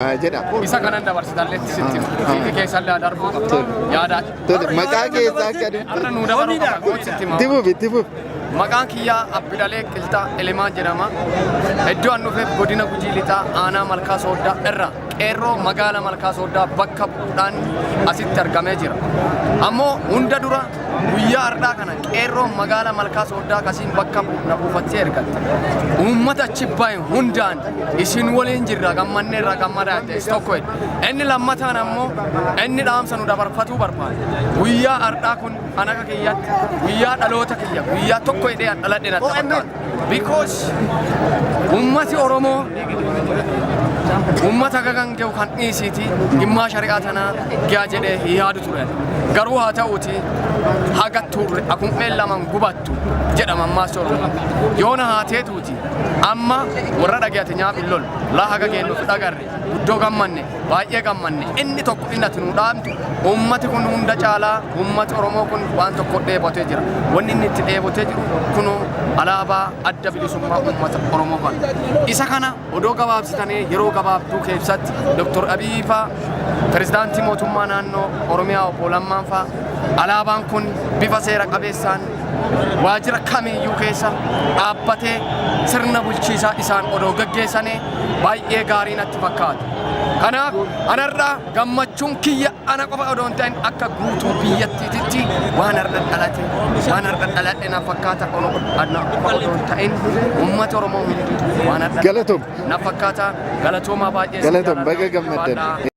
Jedha. Isa kanan dabarsitalleetti sitti hima. Fiixi keessallee haa darbuu qaba. Yaada. Tole, maqaa keessaa akka Har'a nuu dabaruu qaba. Gooti sitti hima. Itti fufi, itti fufi. Maqaan kiyyaa Abbidalee Qilxaa Elemaa jedhama. Iddoo an dhufeef godina Gujii Lixaa aanaa Malkaa Sooddaa irra qeerroo magaala Malkaa Sooddaa bakka bu'uudhaan asitti argamee jira. Ammoo hunda dura Guyyaa hardhaa kana qeerroon magaala Malkaa Sooddaa kasiin bakka na buufattee ergatte. Uummata achi bahe hundaan isin waliin jirra, gammanneerra, gammadaa jette is tokko jedhe. Inni lammataan ammoo inni dhaamsa nu dabarfatuu barbaada. Guyyaa hardhaa kun an akka kiyyatti guyyaa dhaloota kiyya guyyaa tokko jedhee an dhaladhe natti fakkaata. Because uummati Oromoo uummata gagan ge'u kan dhiisiiti dhimmaa shari'aa tanaa ge'a jedhee hin yaadu ture. Garuu haa ta'uuti haga turre akum'een laman gubattu jedha mammaassi Oromoo. Yoona haa teetuuti amma warra dhage'ate nyaaf hin lolu. Laa haga geennuuf dhagarre guddoo gammanne, baay'ee gammanne. Inni tokko inni ati nuu dhaamtu, uummati kun hunda caalaa uummati Oromoo kun waan tokko dheebotee jira. Wanni inni itti dheebotee jiru kunoo alaabaa Adda Bilisummaa Uummata Oromoo kana. Isa kana odoo gabaabsitanii yeroo gabaabduu keessatti Dr. Abiyyi faa, pirezidaantii mootummaa naannoo Oromiyaa obbo Lammaan faa, alaabaan kun bifa seera qabeessaan waajjira kamiyyuu keessa dhaabbatee sirna bulchiisaa isaan odoo gaggeessanii baay'ee gaarii natti fakkaata. Kanaaf anarraa gammachuun kiyya ana qofa odoo hin ta'in akka guutuu biyyattiititti waan har'a dhalate, waan har'a dhaladhe na fakkaata. Ana qofa odoo hin ta'in uummata Oromoo hundi waan har'a Galatoom. na fakkaata. Galatoomaa, baay'ee isin Galatoom, jaaladha. baga gammaddan. Jabaadhaa.